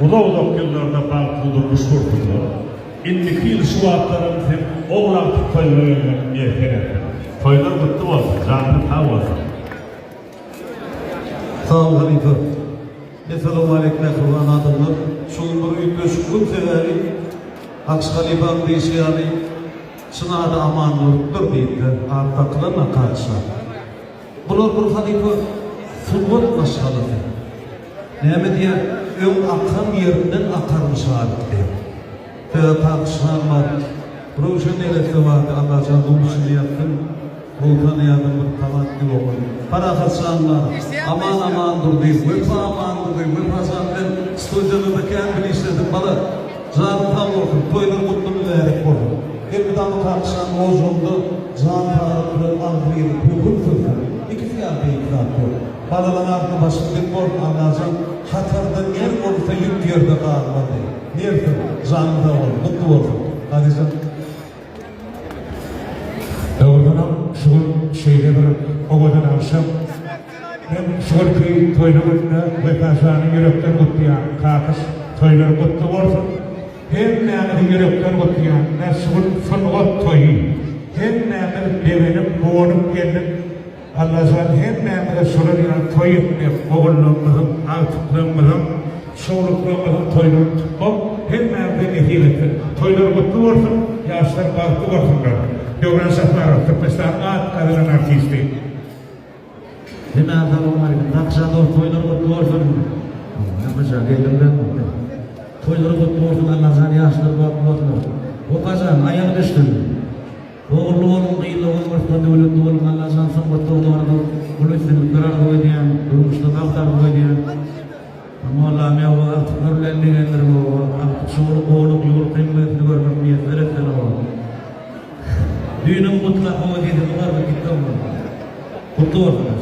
Uzak-uzak ýyllarda bagtly durmuş gursunlar. Indiki ýyl şu wagtlaram sen ogul agtyk toýuna gelmek miýesser etsin. Toýlar gutly bolsun, janyňyz sag bolsun. Sag bol halypa. Essalawmaleýk mähriban adamlar. Şu gün bir üýtgeşik gün sebäbi Akş halypaň diýşi ýaly çyn ady Amannurdyr diýipler. At dakylan Akakşa. Bular bir halypa sungat maşgalasy. Näme diýýär, öň akan ýerinden akarmyş alyp diýýär. Sebäbi Kakyşhan bar, Röwşen neresse bardy, Allajan nur içinde ýatsyn, gowy tanaýadym bir talantly oglan. Parahatjan bar, Aman Amandurdy, Wepa Amandurdy, Wepajan bilen studiýada-da kän bile işledik, bala, janyň sag bolsun, toýlar gutly mübärek bolsun. Elmydama Kakyşhanyň ojagynda jan saglyk bilen agzybirlik höküm sürsün. Ikisi ýaly beýik zat ýok. Balalaň arka başyň dik bolsun Allajan hatarda ner bolsa ýük ýerde galmady. Nersiň janyň sag bolsun gutly bolsun Gazyjan. Dogrudanam şu gün şeýle bir owadan agşam. Men şu günki toýly günde Wepajany ýürekden gutlaýan. Kakyş toýlar gutly bolsun. Hemmäňizi ýürekden gutlaýan. Ine şu gün sungat toýy. Hemmämiz begenip guwanyp geldik. Allajan hemmämize şolar ýaly toý etmek, ogullarymyzyň, agtyklarymyzyň, çowluklarymyzyň toýlaryny tutmak hemmämize nesip etsin. Toýlar gutly bolsun, ýaşlar bagtly bolsunlar. Döwran Saparow, Türkmenistanyň at gazanan artisti. Hemmäňe salowmaleýkim. Kakjan dost toýlar gutly bolsun. Ýaňyja geldim ben. Toýlar gutly bolsun Allajan ýaşlar bagtly bolsunlar. Wepajan aýagy düşsün. Ogully boluň gyzly boluň rysga döwletli boluň Allajan sungatda uzagyňyza uly üstünlikler arzuw edýän durmuşda bagt arzuw edýän Mollam ýoga agtyklar bilen begendirin oba agtyk şowly gowluk ýurt hemmesini görmek miýesser etsin oba Düýnem gutlap oba sesimi gardyp gitdi oba Gutly bolsun.